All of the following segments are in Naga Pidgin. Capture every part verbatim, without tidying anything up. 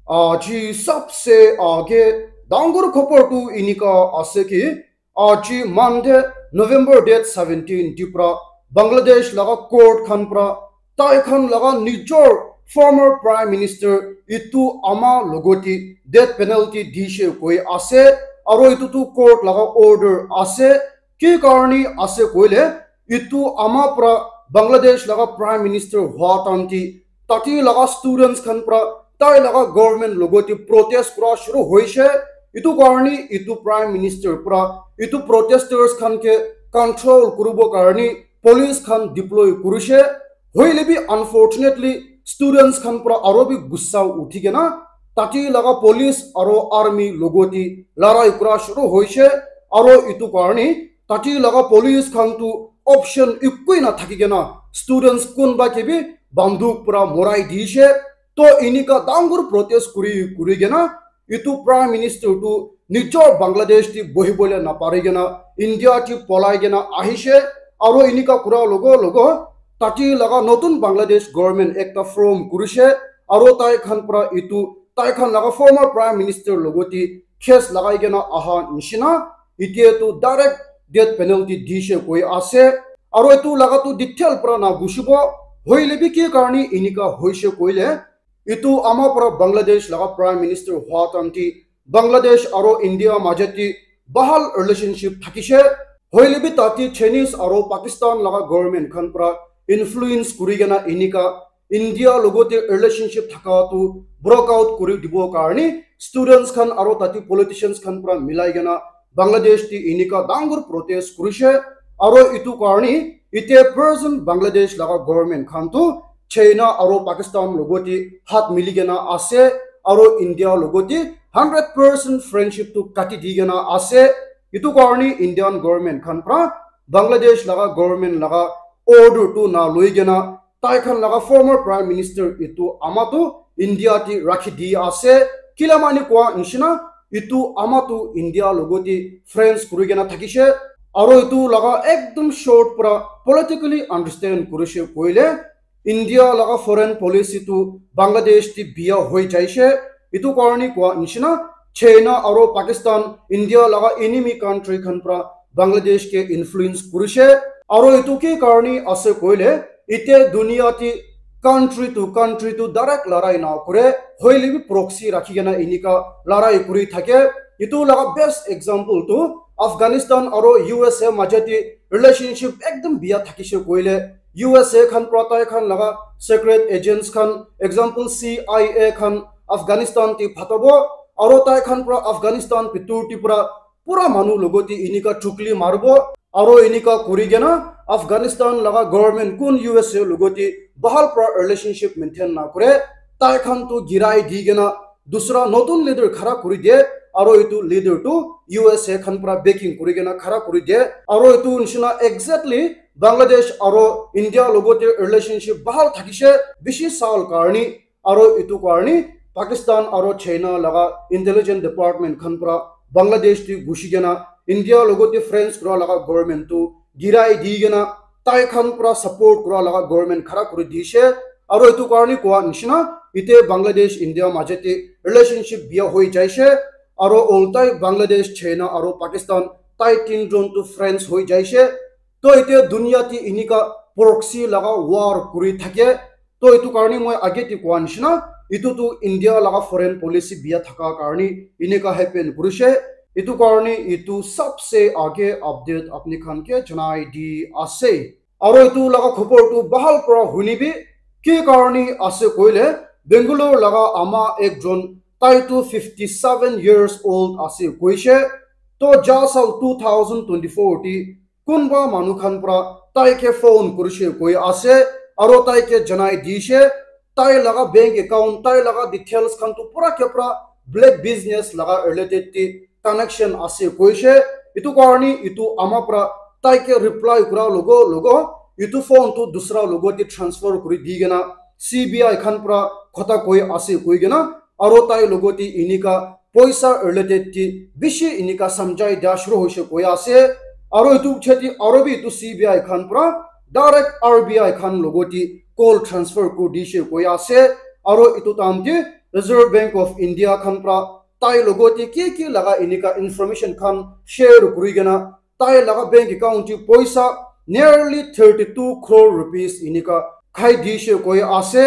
Aji sabse aage dangor khobor tu enika ase ki, aji Monday, November date seventeen te pra Bangladesh laga court khan pra tai khan laga nijor former Prime Minister Ituh Ama logoti death penalty dishe koi ase, aro etu tu court laga order ase. Ki karne ase koile, Ituh Ama pra Bangladesh laga Prime Minister hua time te tate laga students khan pra tai laga government logoti protest kura shuru hoise. Etu karne etu Prime Minister pra etu protesters khan ke control kuribo karne police khan deploy kurise. Hoile bi unfortunately students khan pra aro bi gussa uthi kena tate laga police aro army logoti larai kura shuru hoise. Aro etu karne tate laga police khan tu option ekoi na thaki kena students kunba ke bi banduk pra morai dishe. To enika dangor protest kuri kuri kena etu Prime Minister tu nijor Bangladesh te bohibole napari kena India te polai kena ahishe. Aro enika kura logo logo tate laga notun Bangladesh government ekta form kurise. Aro tai khan pra etu tai khan laga former Prime Minister logoti case lagai kena aha nishina etia tu direct death penalty dishe koi ase. Aro etu laga tu detail pra na gushibo, hoile bi ki karne enika hoise koile, Ituh Ama pra Bangladesh laga Prime Minister hua time te Bangladesh aro India maje te bahal relationship thakise. Hoile bi tate Chinese aro Pakistan laga government khan pra influence kuri kena enika India logote relationship thaka tu broke out kuri dibo karne students khan aro tate politicians khan pra milai kena Bangladesh te enika dangor protest kurise. Aro etu karne ite present Bangladesh laga government khan tu China aro Pakistan logote hat mili kena ase. Aro India logote hundred percent friendship tu kati di kena ase. Etu karne Indian government khan pra Bangladesh laga government laga order tu na loi kena tai khan laga former Prime Minister Ituh Ama tu India te rakhi di ase. Kila mani koa nishina Ituh Ama tu India logote friends kuri kena thakise. Aro etu laga ekdom short pra politically understand kurise koile, India laga foreign policy tu Bangladesh te biya hoi jaise. Etu karne koa nishina China aro Pakistan India laga enemy country khan pra Bangladesh ke influence kurise. Aro etu ki karne ase koile, ite dunia te country to country to direct larai na kure, hoile bi proxy rakhi kena enika larai kuri thake. Etu laga best example tu Afghanistan aro U S A maje te relationship ekdom biya thakise koile, U S A khan pra tai khan laga secret agents khan, example C I A khan Afghanistan te phatabo, aro tai khan pra Afghanistan bitor te pra pura manu logote enika chukli marbo, aro enika kuri kena Afghanistan laga government kun U S A logote bahal pra relationship maintain na kure, tai khan tu girai di kena dusra notun leader khara kuri diye, aro etu leader tu U S A khan pra backing kuri kena khara kuri diye, aro etu nishina exactly Bangladesh aro India logote relationship bahal thakise bishi saal karne. Aro etu karne Pakistan aro China laga intelligence department khan pra Bangladesh te gushi kena India logote friends kura laga government tu girai di kena tai khan pra support kura laga government khara kuri dishe. Aro etu karne koa nishina ite Bangladesh India maje te relationship biya hoi jaise. Aro oltai Bangladesh, China aro Pakistan tai tinjon tu friends hoi jaise. To ite dunia te enika proxy laga war kuri thake. To etu karne moi age te koa nishina, etu tu India laga foreign policy biya thaka karne enika happen kurise. Etu karne etu sabse age update apni khan ke janai di ase. Aro etu laga khobor tu bahal pra hunibi, ki karne ase koile, Bangalore laga ama ekjon, tai tu fifty seven years old ase koise. To ja sal two thousand twenty-four te kunba manu khan pra tai ke phone kurise koi ase, aro tai ke janai dishe, tai laga bank account, tai laga details khan tu pura ke pura black business laga related te connection ase koise. Etu karne etu ama pra tai ke reply kura logo logo etu phone tu dusra logote transfer kuri di kena C B I khan pra khota koi ase koi kena aro tai logote enika poisa related te bishi enika samjhai dia shuru hoise koi ase. Aro etu piche te aro bi etu C B I khan pra direct R B I khan logote call transfer kuri dishe koi ase. Aro etu time te Reserve Bank of India khan pra tai logot te ki ki laga enika information khan share kuri kena tai laga bank account te poisa nearly thirty-two crore rupees enika khai dishe koi ase.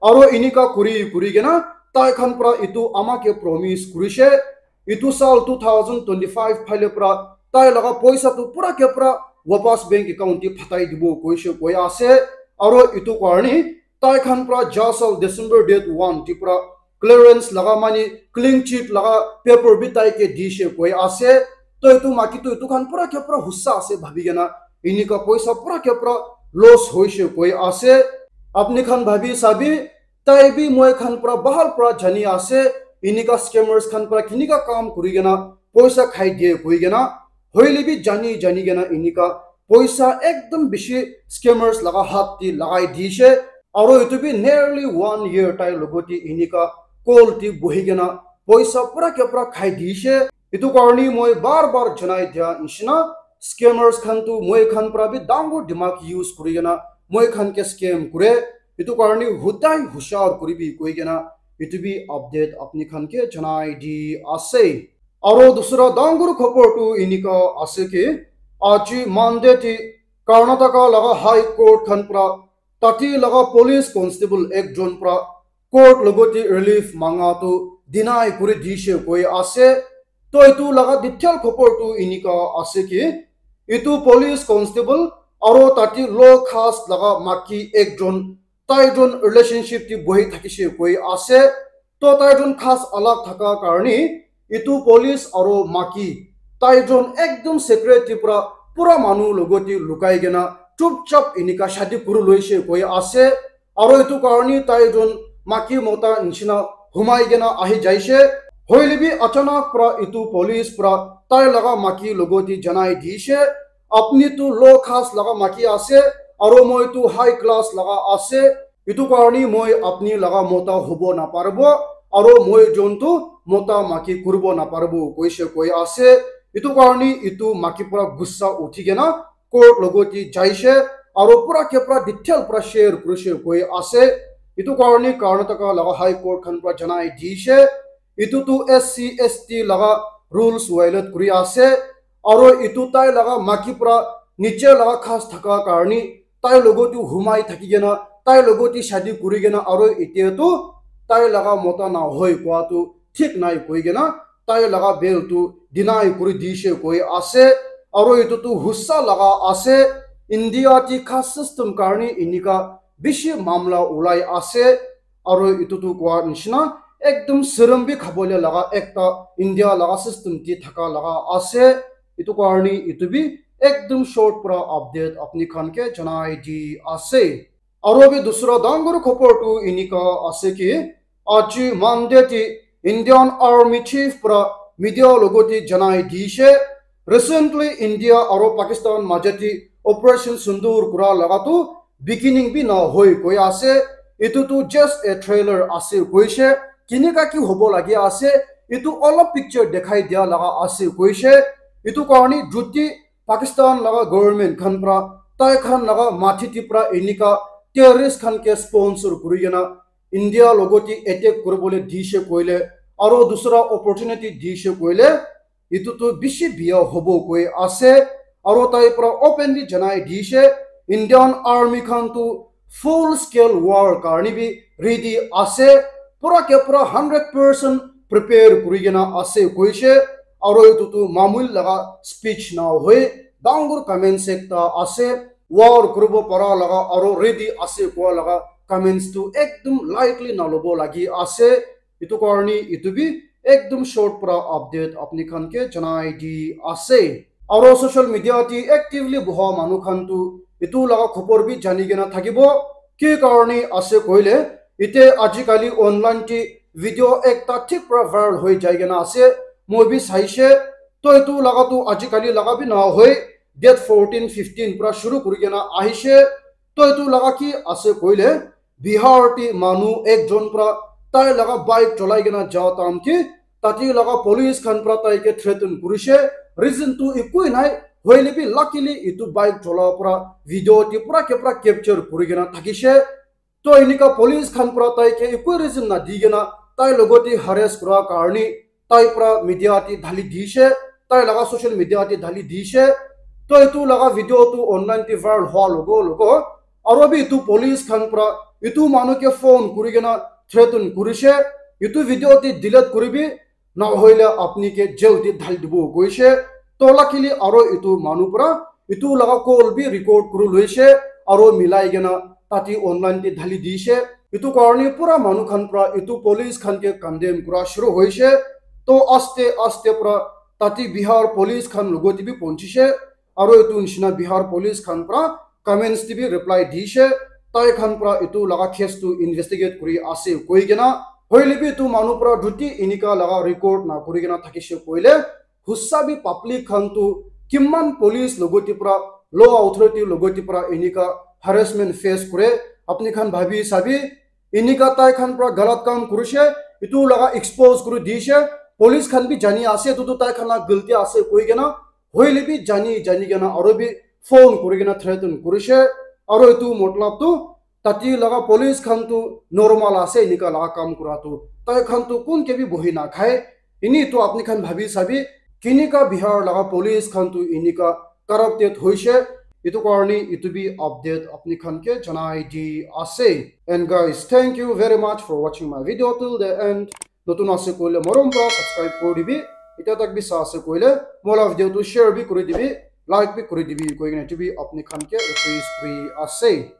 Aro enika kuri kuri kena tai khan pra itu ama ke promise kurishe, itu sal two thousand twenty-five phale pra tai laga poisa tu pura ke pura wapas bank account te phatai dibo koishe koi ase. Aro itu karne tai khan pra ja sal December date one te pra clearance laga mani clean chit laga paper bi tai ke dishe koi ase. To itu maki tu itu khan pura ke pura hussa ase bhabi kena enika poisa pura ke pura loss hoishe koi ase. Apni khan bhabi sabi, tai bi moi khan pra bahal pra jani ase, enika scammers khan pra kinika kam kuri kena poisa khai diye koi kena, hoile bi jani jani kena enika poisa ekdom bishi scammers laga hat te lagai dishe. Aro itu bi nearly one year tai logot te enika call te bohi kena poisa pura ke pura khai dishe. Itu karne moi bar bar janai dia nishina, scammers khan tu moi khan pra bi dangor dimag use kuri kena moi khan ke scam kure. Itu karne hudai hushar kuribi koi kena itu bi update apni khan ke janai di ase. Aro dusra dangor khobor tu enika ase ki aji Monday te Karnataka laga High Court khan pra tate laga police constable ekjon pra court logot te relief manga tu deny kuri dishe koi ase. To itu laga detail khobor tu enika ase ki itu police constable aro tate low caste laga maki ekjon tai jon relationship te bohi thakishe koi ase. To tai jon khas alag thaka karne itu police aro maki tai jon ekdom secret te pura pura manu logot te lukai kena chupchap enika shadi kuri loishe koi ase. Aro itu karne tai jon maki mota nishina humai kena ahi jaishe. Hoile bi achanak pra itu police pra tai laga maki logot te janai dishe, apni tu low caste laga maki ase, aro moi tu high class laga ase. Itu karne moi apni laga mota hobo naparibo, aro moi jon tu mota maki kuribo naparibo koishe koi ase. Itu karne itu maki pura gussa uthi kena court logot te jaishe, aro pura ke pura detail pura share kurishe koi ase. Itu karne Karnataka laga High Court khan pura janai dishe, itu tu S C S T laga rules violate kuri ase, aro itu tai laga maki pura niche laga khas thaka karne tai logot tu humai thaki kena tai logot te shadi kuri kena aro itya tu tai laga mota nahoi koa tu thik nai koi kena tai laga bail tu deny kuri dishe koi ase. Aro itu tu hussa laga ase, India te caste system karne enika bishi mamla ulai ase. Aro itu tu koa nishina ekdom serum bi khabole laga ekta India laga system te thaka laga ase. Itu karne itu bi ekdom short pura update apni khan ke janai di ase. Aro bi dusra dangor khobor tu enika ase ki aji Monday te Indian Army Chief pura media logot te janai dishe, recently India aro Pakistan maje te Operation Sindoor kura laga tu beginning bi nahoi koi ase. Itu tu just a trailer ase koishe. Kinika ki hobo lagi ase, itu olop picture dekhai dia laga ase koishe. Itu karne juti Pakistan laga government khan pura tai khan laga mathi te pura enika terrorist khan ke sponsor kuri kena India logot te attack kuribole dishe koile aro dusra opportunity dishe koile itu tu bishi biya hobo koi ase. Aro tai pura openly janai dishe Indian Army khan tu full scale war karne bi ready ase, pura ke pura hundred percent prepare kuri kena ase koishe. Aro itu tu mamul laga speech nahoi, dangor comments ekta ase. War kuribo para laga aro ready ase koa laga comments tu ekdom lightly nalobo lagi ase. Itu karne itu bi ekdom short pura update apni khan ke janai di ase. Aro social media te actively boha manu khan tu itu laga khobor bi jani kena thakibo. Ki karne ase koile, ite ajikali online te video ekta thik pura viral hoi jai kena ase. Moi bi saishe, to itu laga tu ajikali laga bi nahoi, date fourteen fifteen pura shuru kuri kena ahishe. To itu laga ki ase koile, Bihar te manu ekjon pura tai laga bike cholai kena ja time te tate laga police khan pura tai ke threaten kurishe. Reason tu ekoi nai, hoile bi luckily itu bike chola pura video te pura ke pura capture kuri kena thakishe. To enika police khan pura tai ke ekoi reason na di kena tai logote harass kura karne tai pra media te dhali dishe, tai laga social media te dhali dishe. To etu laga video tu online te viral hua logo logo, aro bi etu police khan pra etu manu ke phone kuri kena threaten kurishe, etu video te delete kuribi, nahoile apni ke jail te dhali dibo koishe. To luckily aro etu manu pra etu laga call bi record kuri loishe, aro milai kena tate online te dhali dishe. Etu karne pura manu khan pra etu police khan ke condemn kura shuru hoishe. To aste aste pra tate Bihar police khan logote bi ponchishe, aro etu nishina Bihar police khan pra comments te bi reply dishe, tai khan pra etu laga case tu investigate kuri ase koi kena. Hoile bi etu manu pra duty enika laga record na kuri kena thakishe koile, hussa bi public khan tu kiman police logote pra, law authority logote pra enika harassment face kure. Apni khan bhabi sabi, enika tai khan pra galat kam kurishe, etu laga expose kuri dishe. Police khan bi jani ase etu tu tai khan la galti ase koi kena, hoile bi jani jani kena aro bi phone kuri kena threaten kurishe. Aro etu matlab tu tate laga police khan tu normal ase enika laga kam kura tu, tai khan tu kun ke bi bohi na khai. Ini tu apni khan bhabi sabi, kinika Bihar laga police khan tu enika corrupted hoishe. Etu karne etu bi update apni khan ke janai di ase. And guys, thank you very much for watching my video till the end. Notun ase koile morom pra subscribe kuri dibi. Etiya tak bi sa ase koile moi la video tu share bi kuri dibi, like bi kuri dibi koi kena etu bi apni khan ke request kuri ase.